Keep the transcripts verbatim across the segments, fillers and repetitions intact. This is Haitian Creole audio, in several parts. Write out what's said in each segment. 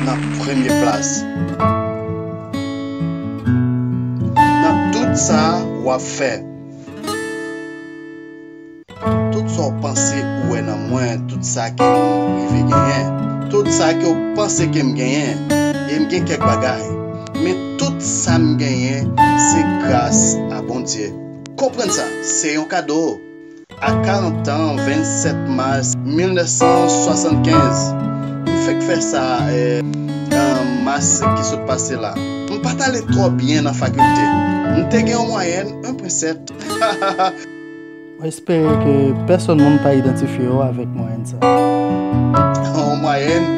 nan premye plas. Nan tout sa w ap fè, tout sa w panse ou wè nan mwen, tout sa ke m rive genyen, tout sa ke w panse ke m genyen, e m gen kèk bagay, men tout sa m genyen, se gras a Bondye. Konprann sa, se yon kado. A karant an, vennsèt mas mil nèf san swasannkenz, m fèk fè sa, eh, an mas ki sot pase la. M pa t ale twò byen nan fakilte. M te gen yon mwayèn en pwen sèt. Mwen espere ke pèsonn moun pa idantifye yo avèk mwayèn sa. Yon mwayèn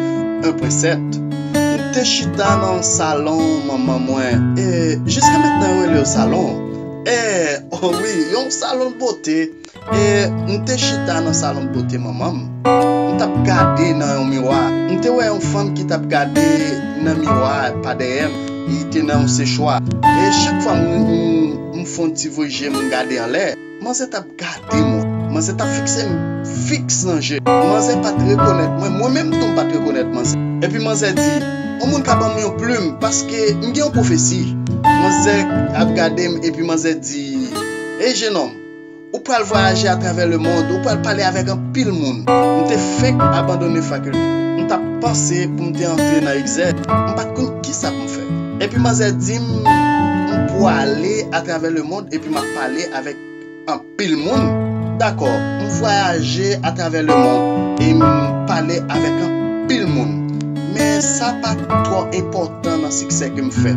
en pwen sèt. M te chita nan salon manman mwen. E jiska mentnan yo rele yo salon. E, oh wi, yon salon de bote. E m te chita nan salon de bote manman m. M t ap gade nan yon miwa. M te wè yon fanm ki t ap gade nan miwa pa dèyè m. Li te nan yon sechwa. E chak fwa m, m, m fè yon ti voye je m gade anlè, manzè t ap gade m. Manzè t ap fikse m fiks nan je. Manzè pa t rekonèt mwen. Mwen menm tou m pa t rekonèt manzè. Epi manzè di, yon moun ka ban m yon plim paske m gen yon pwofesi. Manzè ap gade m epi manzè di, Ey, jenòm, ou pral vwayaje atravè lemonn, ou pral pale avèk anpil moun. M te fenk abandone fakilte. M t ap panse pou m te antre nan egzè. M pa t konn kisa pou m fè. Epi manzè di m, m pwale atravè lemonn epi m ap pale avèk anpil moun. Dakò, m vwayaje atravè lemonn e m pale avèk anpil moun. Men sa pa t twò enpòtan nan siksè ke m fè.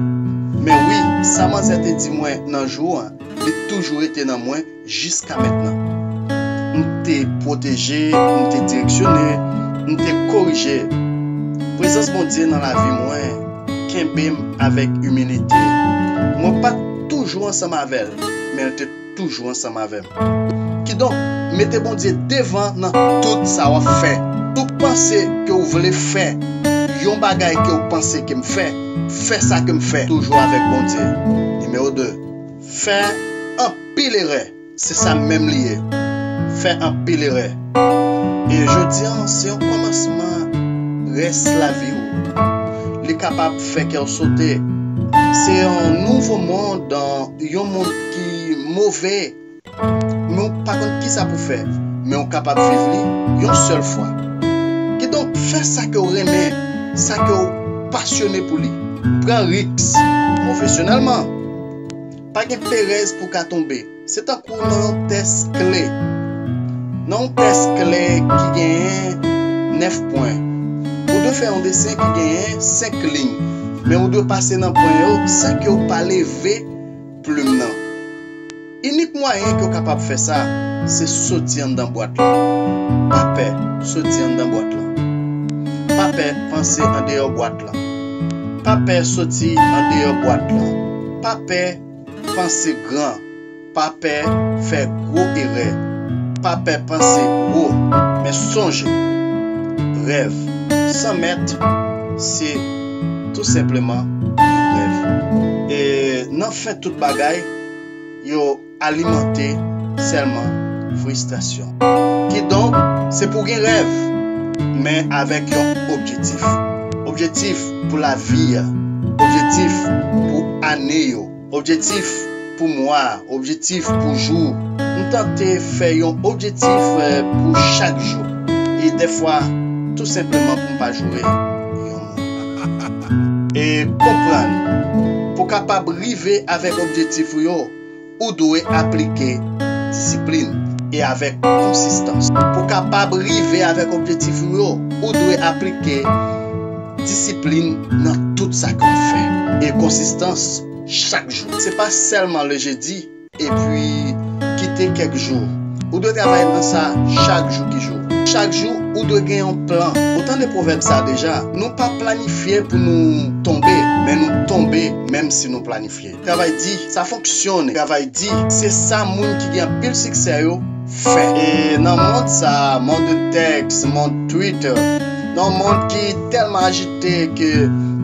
Men wi, sa manzè te di mwen nan jou an, li toujou rete nan mwen jiska mentnan. M te pwoteje, m te direksyone, m te korije. Prezans Bondye nan lavi mwen kenbe m avèk imilite. Mwen pa t toujou ansanm avè l, men l te toujou ansanm avè m. Kidonk, mete Bondye devan nan tout sa w ap fè. Tout panse ke w vle fè, yon bagay ke w panse ke m fè, fè sa ke m fè, toujou avèk Bondye. Nimewo de, fè anpil erè. Se sa menm li ye. Fè anpil erè. E jodi a, se yon kòmansman rès lavi w. Li kapab fè kè w sote. Se yon nouvo mond, yon mond ki move. Men w pa konn kisa pou fè. Men w kapab viv li yon sèl fwa. Kidonk, fè sa ke w renmen, sa ke w pasyone pou li. Pran risk pwofesyonèlman. Pa gen perèz pou w ka tonbe. Se tankou nan yon tès kle. Nan yon tès kle ki genyen nèf pwen, ou dwe fè yon desen ki genyen senk liy, men ou dwe pase nan pwen yo san ke w pa leve plim nan. Inik mwayen ke w kapab fè sa, se soti anndan bwat lan. Pa pè, soti anndan bwat lan. Pa pè, panse andeyò bwat lan. Pa pè, soti andeyò bwat lan. Pa pè, panse gran. Pa pè fè gwo erè. Pa pè panse wo. Men sonje, rèv san mèt, se tou senpleman yon rèv. E nan fen tout bagay, yo alimante sèlman fristrasyon. Kidonk, se pou w gen rèv, men avèk yon objektif. Objektif pou lavi a, objektif pou ane yo, objektif pou mwa, objektif pou jou. M tante fè yon objektif, eh, pou chak jou. E dèfwa, tou senpleman pou m pa joure yon moun. E konprann, pou w kapab rive avèk objektif ou yo, ou dwe aplike disiplin e avèk konsistans. Pou w kapab rive avèk objektif ou yo, ou dwe aplike disiplin nan tout sa ke w ap fè. E konsistans chak jou. Se pa sèlman le jedi, epi kite kèk jou. Ou dwe travay nan sa chak jou ki jou. Chak jou, ou dwe gen yon plan. Ou tande pwovèb sa deja? Nou pa planifye pou nou tonbe, men nou tonbe menm si nou planifye. Travay di, sa fonksyone. Travay di, se sa moun ki gen anpil siksè yo fè. E nan mond sa, mond tèks, mond Twitter, nan yon mond ki tèlman ajite ke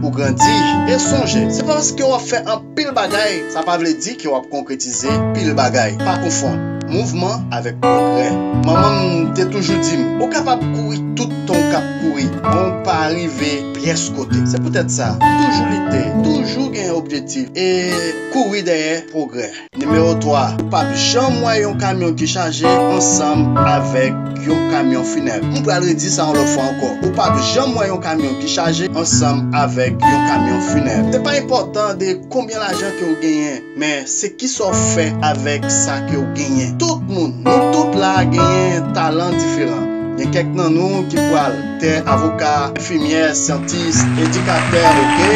ou grandi. E sonje, se pa paske w ap fè anpil bagay, sa pa vle di ke w ap konkretize pil bagay. Pa konfonn mouvman avèk pwogrè. Manman m te toujou di m, ou kapab kouri tout tan w k ap kouri, men w pa rive pyès kote. Se poutèt sa, toujou lite, toujou gen objektif e kouri dèyè pwogrè. Nimewo twa, ou p ap janm wè yon kamyon ki chaje ansanm avèk yon kamyon finèb. M pral redi sa yon lòt fwa ankò. Ou p ap janm wè yon kamyon ki chaje ansanm avèk yon kamyon finèb. Se pa enpòtan de konbyen lajan ke w genyen, men se kisa w fè avèk sa ke w genyen. Tout moun, nou tout la genyen talan diferan. Gen kèk nan nou ki pral doktè, avoka, enfimyè, syantis, edikatè, oke?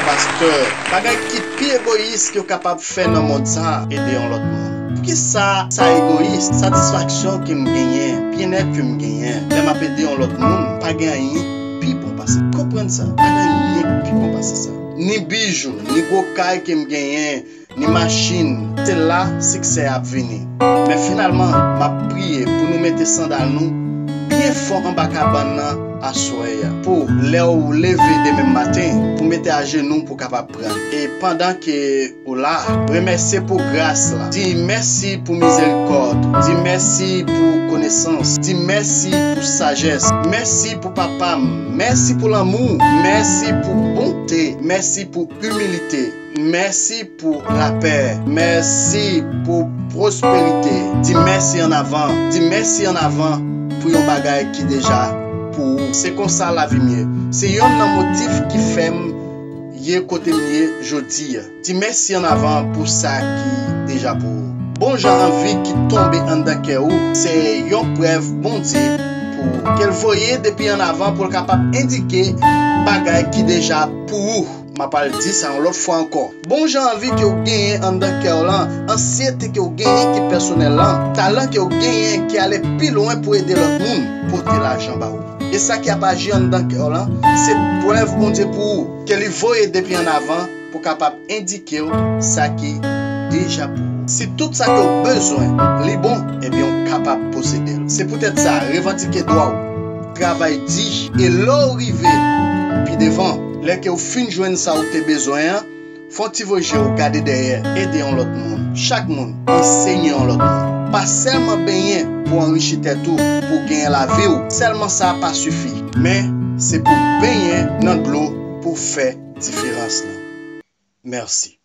Pastè. Bagay ki pi egoyis ke w kapab fè nan mond sa, ede yon lòt moun. Poukisa sa egoyis? Satisfaksyon ke m genyen, byennèt ke m genyen, lè m ap ede yon lòt moun, pa gen anyen pi bon pase. Konprann sa, pa gen anyen pi bon pase sa. Ni bijou, ni gwo kay ke m genyen, ni machin, se la siksè ap vini. Men finalman, m ap priye pou nou mete sandal nou byen fon anba kabann nan aswè a. Pou lè w leve demen maten, pou mete ajenou pou kapab pran. E pandan ke ou la, remèsye pou gras la. Di mèsi pou mizerikòd. Di mèsi pou konesans. Di mèsi pou sajès. Mèsi pou papa m. Mèsi pou lanmou. Mèsi pou bonte. Mèsi pou imilite. Mèsi pou lapè. Mèsi pou pwosperite. Di mèsi annavan. Di mèsi annavan pou yon bagay ki deja pou ou. Se konsa lavi m ye. Se yonn nan motif ki fè m ye kote m ye jodi a. Di mèsi annavan pou sa ki deja pou ou. Bon jan anvi ki tonbe anndan kè ou, se yon prèv Bondye pou ou. Ke l voye depi annavan pou l kapab endike bagay ki deja pou ou. M ap al di sa yon lòt fwa ankò. Bon jan anvi ke w genyen anndan kè w lan, ansyete ke w genyen ki pèsonèl lan, talan ke w genyen ki ale pi lwen pou ede lòt moun, pote lajan ba ou. E sa ki ap aji anndan kè w lan, se prèv Bondye pou ou, ke li voye depi annavan pou kapab endike w sa ki deja pou ou. Si tout sa ke w bezwen, li bon, ebyen w kapab posede l. Se poutèt sa, revandike dwa w, travay di, e lè w rive pi devan, lè ke w fin jwenn sa w te bezwen an, fè yon ti voye je w gade dèyè, ede yon lòt moun. Chak moun, ansenye yon lòt moun. Pa sèlman benyen pou anrichi tèt ou, pou genyen lavi w. Sèlman sa pa sifi. Men, se pou benyen nan dlo pou fè diferans lan. Mèsi.